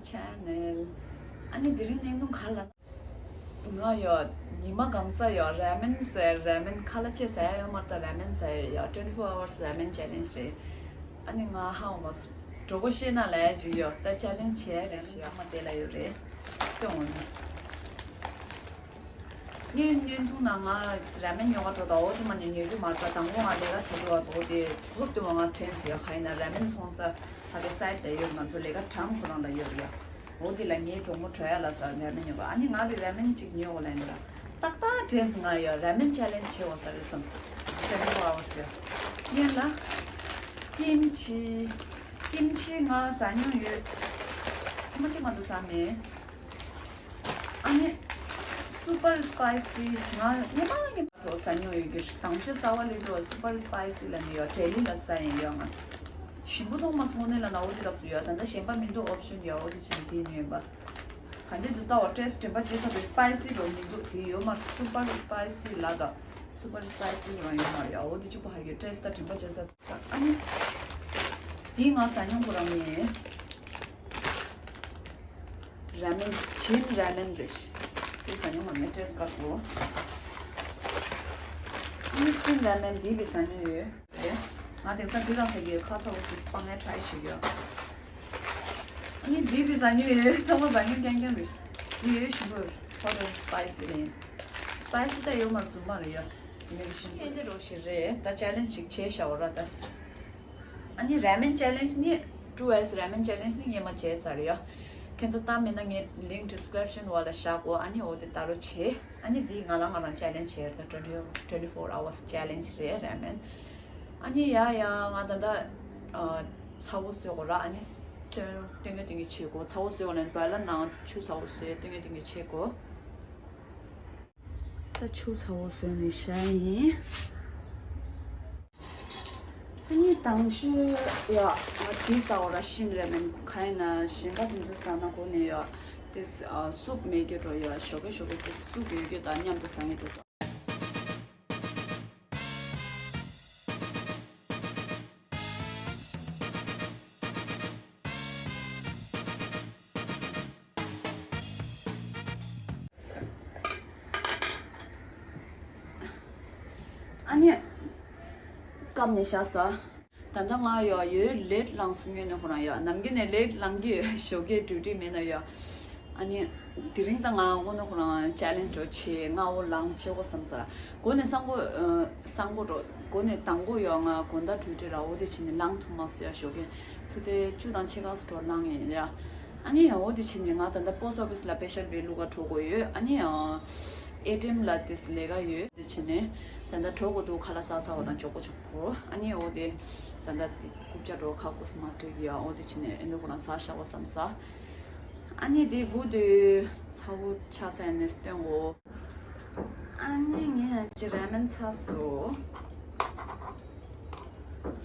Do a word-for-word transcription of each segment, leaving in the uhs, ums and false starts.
Channel. ཨ་ནི་དེ་རིང་བརྙན་ཐུང་ག་རེ་ལབ། ང་ཡོད། ཉི་མ་གང་ས་ཡོད། ར་མེན་ཟ་ཡ། ར་མེན་ཁ་ལག་ཅིག་ཟ་ཡ་ཡོད་མ་རེད་ད། ར་མེན་ཟ་ཡ་ཡོད། twenty four hours ramen challenge རེད། ཨ་ནི་ང་ཧ་འོ་མ་གྲོགས་པོ་ཤེས་ན་ལབ་ཡ་ཞིག་ཡོད། ད་ཅལ་ལེན་བྱས་རེད་ཞིག་ཡོད་མ་དེ་ལ་ཡོད་རེད། སྐྱོང་འོང་ན། ངའི་བརྙན་ཐུང་ནང་ང་ར་མེན་ཉོ་ག་འགྲོ་དང་འོ་དེ་མ་ནས་ཉོ་གི་མ་རེད། དང་པོ་ང་ལས་ཀ་བྱེད་འགྲོ་བ་འོ་དེ་ཧོབ་ཏེ་མ་ང་དྲན་ཟེར་ཡ། ག་ཡིན་ན་ར་མེན་ཚོང་ས་ཕ་གི་སའེ་ཌི་ལ་ཡོད། ང་ཚོ་ལས་ཀ་གྲངས་ཁོ་རང་ལ་ཡོད་ཡ། འོ་དེ་ལ་ངའི་གྲོགས་མོ་གྲོ་ཡ་ལ་ས་ར་མེན་ཉོ་ག་ཨ་ནི་ང་དེ་ར་མེན་གཅིག་ཉོ་འོ་ལ་ཡིན་ལ། ཏག་ཏག་དྲན་ཟེར་ང་ཡ་ར་མེན་ཅལ་ལེན་བྱེད་འོ་ས་རེད་བསམ་ས། ཅལ་ལེན་འོ་ཨ་བ་ཟེར་ཡ། ཡིན་ལ། ཀིམ་ཆི། ཀིམ་ཆི་ང་ཟ་མྱོང་ཡོད། ཐེངས་མ་གཅིག་མ་གཏོགས་ཟ་མེད། ཨ་ནི། super spicy ང་སྔོན་མ་སྔོན་མ་འགྲོ་ཟ་མྱོང་ཡོད་ཀྱི། དང་ཤོས་ཟ་བ་ལས་འགྲོ་super spicy ལ་ནི་ཡོད། ཌེ་ལི་ལ་ཟ་ཡིན་ཡོད་ང་། ཞིམ་པོ་ཐོག་མ་སྔོན་ནས་ལ་ན་འོ་དེ་ལབ་སུ་ཡོད། ད་ལྟ་གཞན་པ་མི་འདུག་ཨོབ་ཤན་ཡོད། འོ་དེ་ཅི་ནི་དེ་ནི་ཡིན་པ། ག་འདི་འདུག་ལྟ་བ་ཊེ་སི་ཊི་དྲན་པ་བྱེད་ས་དེ་སི་པའི་སི་རོ་མི་འདུག་དེ་ཡོད་མ་super spicy ལ་ད་super spicy རོ་ཡོད་མ་ཡོད། འོ་དེ་གཅིག་པོ་ཧ་ཡོད། ཊེ་སི་ཊི་ད་དྲན་པ་བྱེད་ས། ཨ་ནི། དེ་ང་ཟ་མྱོང་ཁོ་རང་ནི། ར་མེན། ཆིན་ར་མེན་རེད། དེ་ཟ་མྱོང་ང་ནི་ཊེ་སི་ཊི་དཀར་པོ། ཨ་ནི་ཆིན་ར་མེན་དེ་བི་ཟ་མྱོང་ཡོད་རེད། ང་དེང་སང་དེ་རང་ཟ་གི་ཁ་ཚ་བོ་དེ་སྤང་ངའི་ཊ་རའི་བྱེད་ཀྱི་ཡོད། ཨ་ནི་དེ་བི་ཟ་མྱོང་ཡོད། ཚང་མ་ཟ་མྱོང་རྐྱང་རྐྱང་རེད། དེ་ཡོད་ཞིམ་པོ། ཧོ་ཊེལ་སི་པའི་སི་རེད། སི་པའི་སི་ད་ཡོད་མ་རེད། ཟུར་མ་རེད་ཡ། ཡོད་ཞིམ་པོ། ཨེ་འདི་རོ་ཞིག་རེད། ད་ཅལ་ལེན་ཅིག་བྱས་ཤག་འོ་ར་ད། ཨ་ནི་ར་མེན་ཅལ་ལེན་ནི། two hours ramen challenge ནི་སྔོན་མ་བྱས་ཚར་ཡོད། ཁྱེད་ཚོ་ལྟ་མེད་ན་ངས་ལིང་ཌི་སི་ཀི་རིབ་ཤན་འོག་ལ་བཞག་གོ་ཨ་ནི་འོ་དེ་ལྟ་རོགས་བྱེད། ཨ་ནི་འདི་ང་རང་ང་རང་ཅལ་ལེན་བྱས་རེད། ད་twenty twenty four hours challenge རེད་ར་མེན། ཨ་ནི་ཡ་ཡ་ང་ད་ལྟ་ཨ་ཚ་བོ་བཟོས་གོ་ར། ཨ་ནི་སྟོན་སྟོན་གི་སྟོན་གི་བྱེད་གོ་ཚ་བོ་བཟོས་གོ་ལན་བ་ལ་ནང་ཆུ་ཚ་བོ་བཟོས་སྟོན་གི་སྟོན་གི་བྱེད་གོ་ད་ཆུ་ཚ་བོ་བཟོས་ནས་བཞག་ཡིན། ཨ་ནི་དང་ཤོས་ཡ་ང་དེ་ཟ་འོ་ར་ཤིན་ར་མེན་ག་ཡིན་ན་གཞན་པ་དེ་ཚོ་ཟ་ན་གོ་ནས་ཡ་དེ་སུབ་མེད་ཀྱི་འགྲོ་ཡ་ཞོགས་ཀས་ཞོགས་ཀས་དེ་སུབ་ཡོད་ཀྱི་ད་མཉམ་དུ་ཟ་ངེས་འགྲོ་ས། ཨ་ནི། བཀབ་ནས་བཞག་ས། ད་ལྟ་ང་ཡོ་ཡོད་ལེ་ཊི་ལངས་སོང་ངས་ནས་ཁོ་རང་ཡོ་ནམ་རྒྱུན་ནས་ལེ་ཊི་ལངས་ཀྱི་ཞོགས་ཀས་ཌིའུ་ཊི་མེད་ན་ཡོ། ཨ་ནི། དེ་རིང་ད་ང་དངོས་གནས་ཁོ་རང་ཅལ་ལེན་ཇི་འདྲ་བྱེད་ང་འོ་ལངས་བྱེད་དགོས་བསམ་ས། འགོ་ནས་སང་གོ་སང་གོ་འགྲོ། འགོ་ནས་དང་པོ་ཡོ་ང་དགོང་དག་ཌིའུ་ཊི་ར་འོ་དེ་བྱས་ནས་ལངས་ཐུབ་མ་སོང་ཡ་ཞོགས་ཀས་ཆུ་ཚོད་བཅུ་དང་ཕྱེད་ཀ་སུ་འགྲོ་ལངས་ཡིན་ཡ། ཨ་ནི་འོ་དེ་བྱས་ནས་ང་ད་ལྟ་པོ་སི་ཊི་ཨོ་ཕི་སི་ལ་པེ་ཤལ་བེ་བླུག་ག་འགྲོ་དགོས་ཡོད། ཨ་ནི་ཨེ་ཊི་ཨེམ་ལ་དེ་ལས་ཀ་ཡོད། དེ་བྱས་ནས་ད་ལྟ་འགྲོ་དགོས་འདུག་ཁ་ལག་ཟ་ཚར་བ་དང་མགྱོགས་པོ་མགྱོགས་པོ། ཨ་ནི་འོ་དེ་ད་ལྟ་དེ་རྐུབ་བཀྱག་འགྲོ་ཁ་སྐོམ་མ་སྤྲད་ཀྱི་ཡ། འོ་དེ་བྱས་ནས་ཨེ་འདི་ཁོ་རང་ཟ་བཞག་གོ་བསམ་ས། ཨ་ནི་དེ་སྒུག་དུས་ཚ་བོ་ཆགས་ས་ནས་སྟོན་གོ་ཨ་ནི་ངས་ཅི་ར་མེན་ཚ་སོ།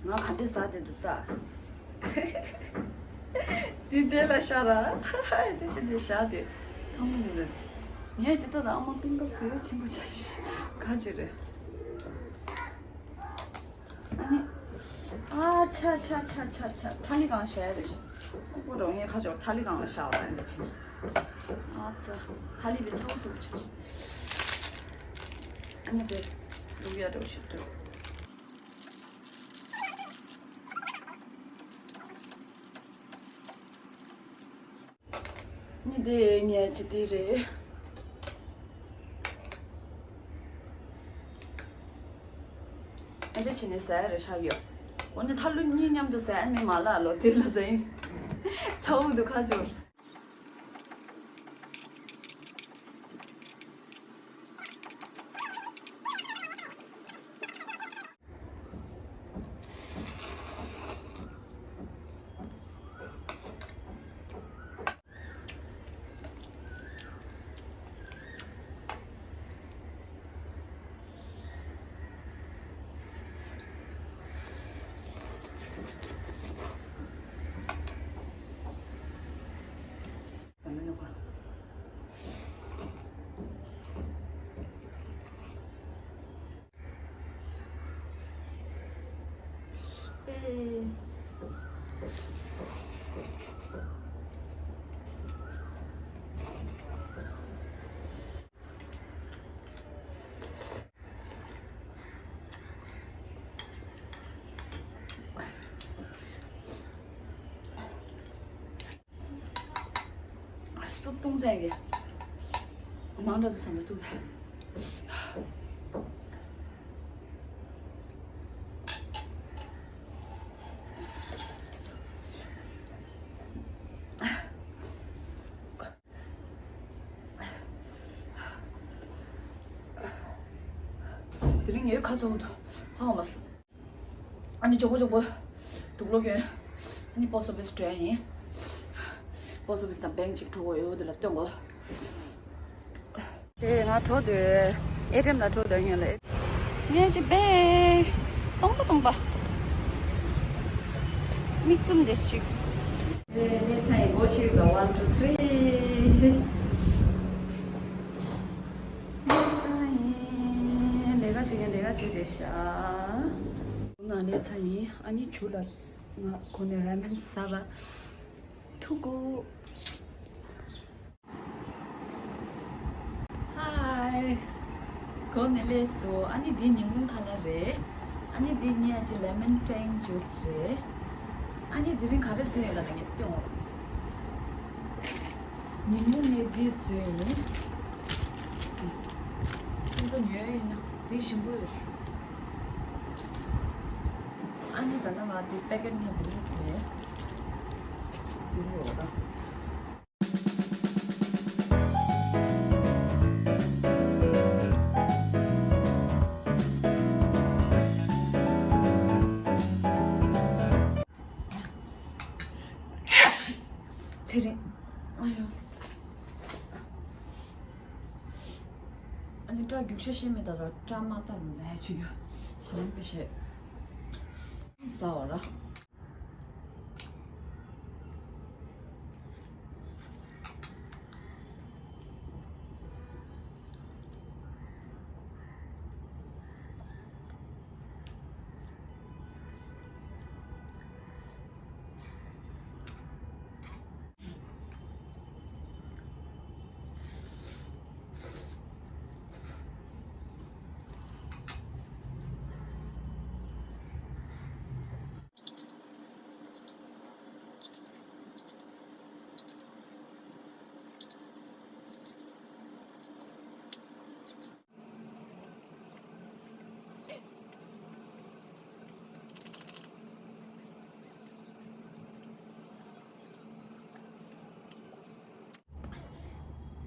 ང་ག་འདྲ་ཟ་བསྡད་འདུག་ད། དེ་དེ་ལ་ཤ་ར། དེ་ཅི་འདྲ་ཤ་དེ། ཐང་མོ་ནི་རེད། ངས་ཅི་ད་ད་ཨ་མ་པིང་ཀ་སུ་ཡོད་ཆེན་པོ་ཆེ་ཤི་ག་ཅི་རེད། ཨ་ནི། ཨ་ཆ་ཆ་ཆ་ཆ་ཆ་ཐ་ལི་གང་བྱས་རེད། ཨོ་རོ་ངའི་ཁ་ཕྱོགས་ཐ་ལི་གང་ལ་བཞག་པ་ཡིན་ད་ཕྱིན། ཨ་ཙི། ཐ་ལི་བའི་ཚ་བོ་ཚོ་ཆུ། ཨ་ནི་བེ། ལུག་ཡ་འདྲ་བོ་ཞིག་འདུག་ནི་དེ་ངས་ཅི་དེ་རེད། ཨ་འདི་ཕྱིན་ནས་ཟ་ཡ་རེད་ཤག་ཡོད། འོ་ནི་ཐ་ལུ་གཉིས་མཉམ་དུ་ཟ་ཡ་མི་མ་ལ་ལོ་དེ་ལ་ཟ་ཡིན། ཚ་བོ་འདུག་ཁ་སྦྱོར། ཏུང་ཙེ་གི་མང་དྲགས་འདུག་བསམ་པ་ཐུག་ད། དེ་རིང་ངའི་ཁ་ཚ་བོ་འདུག་ཧ་གོ་མ་སོང་། ཨ་ནི་མགྱོགས་པོ་མགྱོགས་པོ་དུག་ལོག་གྱོན། ཨ་ནི་པོ་སི་ཨོ་ཕིས་འགྲོ་ཡ་ཡིན། པོ་སི་ཨོ་ཕིས་དང་བེང་ཅིག་འགྲོ་དགོས་ཡོད། དེ་ལ་སྟོན་དགོས། དེ་ང་འགྲོ་འདོད། ཨེ་ཊི་ཨེམ་ལ་འགྲོ་འདོད་ཡིན་ལ། ངས་ཅི་བེ། སྟོང་པ་སྟོང་པ། མིག་བཙུམ་བསྡད་ཅིག་དེ་ལས་ཚ་ཡིན་སྒོ་ཕྱེ་གི། one two three། ལས་ཚ་ཡིན། ལས་ཀ་བྱེད་མཁན་ལས་ཀ་བྱེད་བསྡད་ཤག་ང་ལས་ཚ་ཡིན། ཨ་ནི་ཇུ་ལ་ང་གོ་ནས་ར་མེན་ཟ་བ་ཐུག་གོ་ཧའི། གོ་ནས་སླེབས་སོང་། ཨ་ནི་འདི་ཉིན་གུང་ཁ་ལག་རེད། ཨ་ནི་འདི་ངའི་ཨ་ཅེ་ལེ་མོན་ཊེན་ཇུས་རེད། ཨ་ནི་དེ་རིང་ག་རེ་བཟོས་ཡོད་ལབ་ན་ངས་སྟོན་འོ། ཉིན་མོ་ངས་འདི་བཟོས་ཡིན། ཁྱེད་ཚོ་ཉོས་ཡིན་ན་འདི་ཞིམ་པོ་ཡོད་རེད། ཨ་ནི་ད་ལྟ་ང་འདི་པེ་ཀེ་ཊི་ནས་འདི་ནས་ཐོན་ཡོད། འདི་ནས་འོ་ད། ཚེ་རིང་། ཨ་ཡོ། ཨ་ནི་སྐྲ་རྒྱུག་ཤ་ཤེས་མེད་ད་ར། སྐྲ་མ་བཏབ་ལ་ལས་བྱེད་རྒྱུ་ཞེ་པོ་ཞེ། ཟ་བ་ར།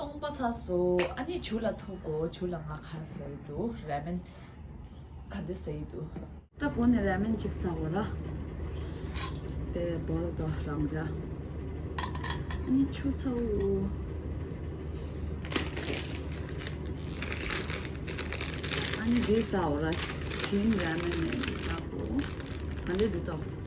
སྟོང་པ་ཚར་སོང་། ཨ་ནི་ཇུ་ལ་ཐུག་གོ་ཇུ་ལ་ང་ག་རེ་ཟ་ཡི་འདུག་ར་མེན་ག་འདྲ་ཟ་ཡི་འདུག་ད་གོ་ནས་ར་མེན་གཅིག་ཟ་བ་ར། དེ་བོལ་དང་རང་འཇགས། ཨ་ནི་ཆུ་ཚ་བོ། ཨ་ནི་འདི་ཟ་བ་ར། ཇིན་ར་མེན་ནས་ཟ་གོ་ག་འདྲ་འདུག་ལྟོས།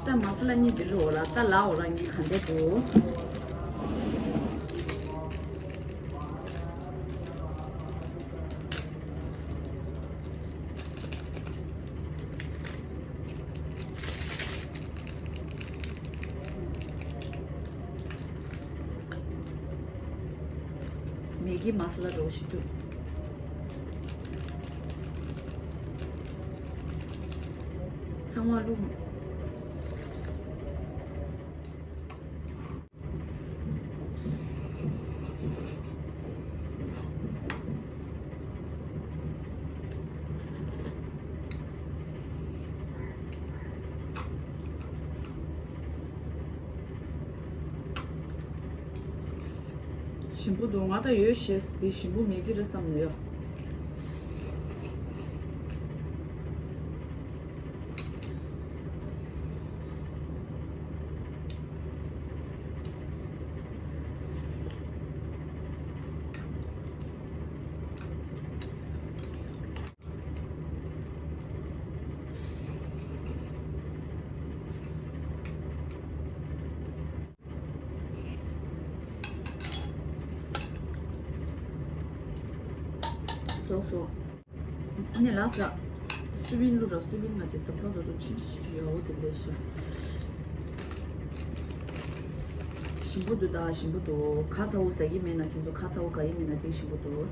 ད་མ་ས་ལ་གཉིས་འདི་རུ་འོ་ར། ད་ལ་འོ་ར་གཉིས་ག་འདྲ་འདུག་མེ་གི་མ་ས་ལ་རོ་ཞིག་བཅུག་ཚང་མ་བླུགས། ཞིམ་པོ་འདུག་ང་ད་ཡོད་ཤེས་འདི་ཞིམ་པོ་མེད་ཀྱི་རེད་བསམ་ནས་ཡོད། སོ་སོ། ནས་ལགས་སོ། སུ་བིན་ལུ་ར་སུ་བིན་ང་ཅིག་ཏག་ཏག་ཏག་ཏག་ཆུང་ཆུང་ཆུང་ཡོད་དེ་ལས་ཤི། ཞིམ་པོ་འདུག་ད་ཞིམ་པོ་འདུག་ག་ཚ་བོ་ཟ་གི་མེད་ན་ཁྱེད་ཚོ་ག་ཚ་བོ་ག་ཡི་མེད་ན་དེ་ཞིམ་པོ་འདུག་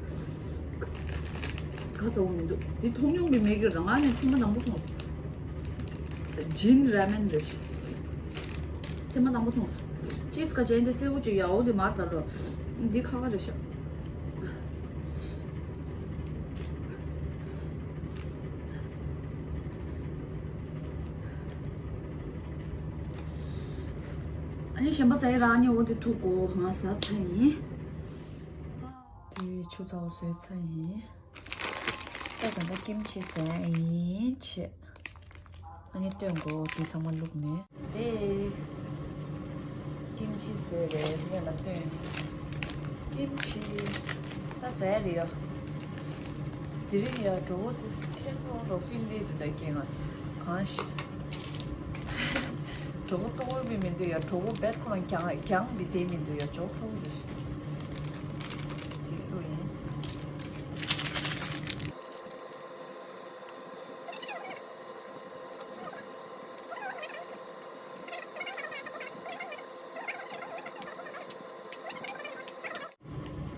ག་ཚ་བོ་མི་འདུག་དེ་མཐོང་མྱོང་གི་མེད་གི་རང་ང་ནས་ཐེངས་མ་དང་པོ་མཐོང་སོང་། ཇིན་ར་མེན་རེད་ཤག་ཐེངས་མ་དང་པོ་མཐོང་སོང་། ཅིས་ཀ་ཅན་དེ་སེར་པོ་ཅིག་ཡག་པོ་དེ་མར་ད་ལོ། འདི་ཁ་ཁ་རེད་ཤག་ཨ་ནི་གཞན་པ་ཟ་ཡི་ར་ཨ་ནི་འོ་དེ་ཐུག་གོ་ང་ཟ་ཚར་ཡིན། དེ་ཆུ་ཚ་བོ་བཟོས་ཚར་ཡིན། ད་ད་ལྟ་ཀིམ་ཆི་ཟ་ཡིན་ཆེ། ཨ་ནི་སྟོན་གོ་དེ་ཚང་མ་བླུགས་ནས། དེ་ཀིམ་ཆི་བཟོས་རེད་སྔོན་ལ་སྟོན། ཀིམ་ཆི་ད་ཟ་ཡ་རེད་ཡ། དེ་རིང་ཡ་གྲོགས་པོ་དེ་ཁྱེད་ཚོ་རོ་ཕིན་ལེ་དེ་ད་སྐྱེ་ང་གང་ཤི། གྲོགས་པོ་ལྟོ་གོས་པའི་མི་འདུག་ཡ། གྲོགས་པོ་བེད་ཁོ་རང་གྱང་གྱང་བི་དེ་མི་འདུག་ཡ། ཅོག་སོང་རེ་ཞིག་དེ་ལོ་ཡིན།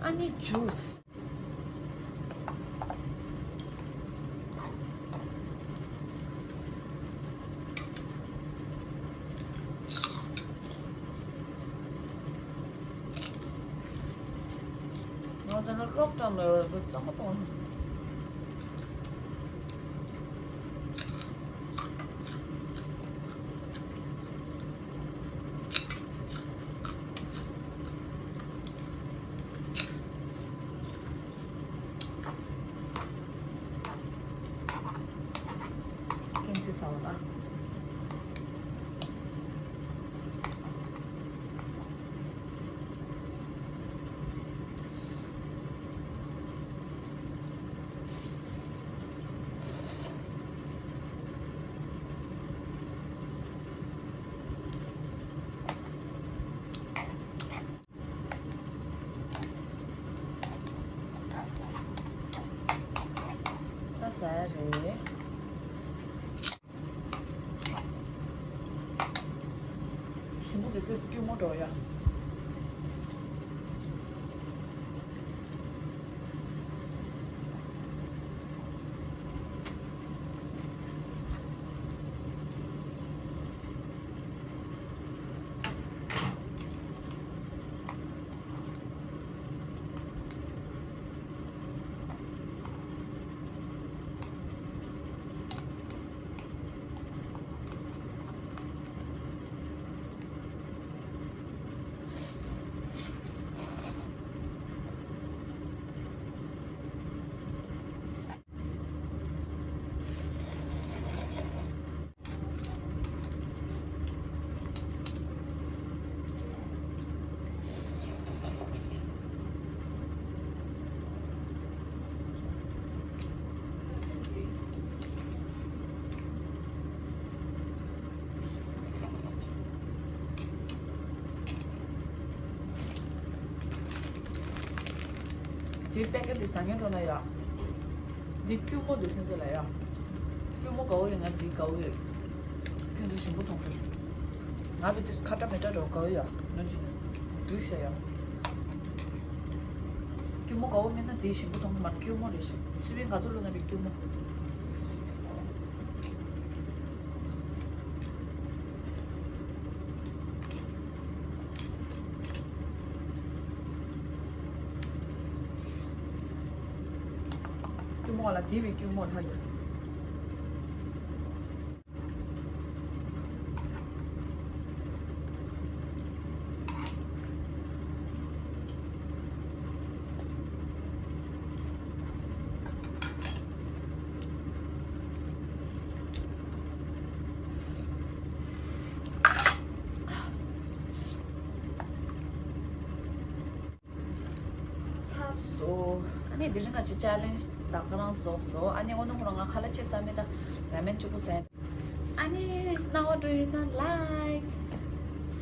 ཨ་ནི་ཇུས། ང་ད་ནི་གློག་གྲང་ལ་རྩ་མ་གཏོང་། ཀིམ་ཆི་ཟ་བ་ལ། ད་ཟ་ཡ་རེད། ཞིམ་པོ་དེ་ཏོག་ཙམ་སྐྱུར་མོ་འགྲོ་ཡ། དེའི་པད་ཀ་དེ་ཟ་ཉན་འགྲོ་ན་ཡ། འདི་སྐྱུར་མོ་འདུག་ཁྱོད་ཚོ་ལ་ཡ། སྐྱུར་མོ་དགའ་བོ་ཡིན་ན་འདི་དགའ་བོ་ཡོད། ཁྱོད་ཚོ་ཞིམ་པོ་མཐོང་གི། ང་བི་དེ་ཁ་བྲལ་མི་བྲལ་འགྲོ་དགའ་བོ་ཡ། ནང་བཞིན་འདུག་ཤ་ཡ། སྐྱུར་མོ་དགའ་བོ་མིན་ན་འདི་ཞིམ་པོ་མཐོང་གི་མ་རེད། སྐྱུར་མོ་རེད་ཤི། སུ་བའི་ང་ཚོ་ལོ་ན་བའི་སྐྱུར་མོ། སྐྱུར་མོ་ལ་དེ་བའི་སྐྱུར་མོ་ལྷག་ཡོད། ཚར་སོང་། ཨ་ནི་དེ་རིང་ང་ཅི་ཅལ་ལེན་ཇི་ད་ག་རང་བཟོ་སོང་། ཨ་ནི་དངོས་གནས་ཁོ་རང་ང་ཁ་ལག་ཅི་ཟ་མེད་ད། ར་མེན་གཅིག་པུ་ཟ་ཡིན། ཨ་ནི་སྣང་བ་འགྲོ་ཡིན་ན་ལའིཀ་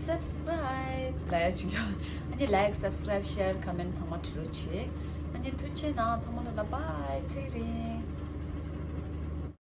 སབ་སི་ཀ་རའིབ་ལ་ཡ་ཅིག་ཡོད། ཨ་ནི་ལའིཀ་སབ་སི་ཀ་རའིབ་ཤེར་ཁོ་མེན་ཚང་མ་བྲི་རོགས་བྱེད། ཨ་ནི་ཐུགས་རྗེ་གནང་། ཚང་མ་ལ་ལ་བའི་ཚེ་རིང་།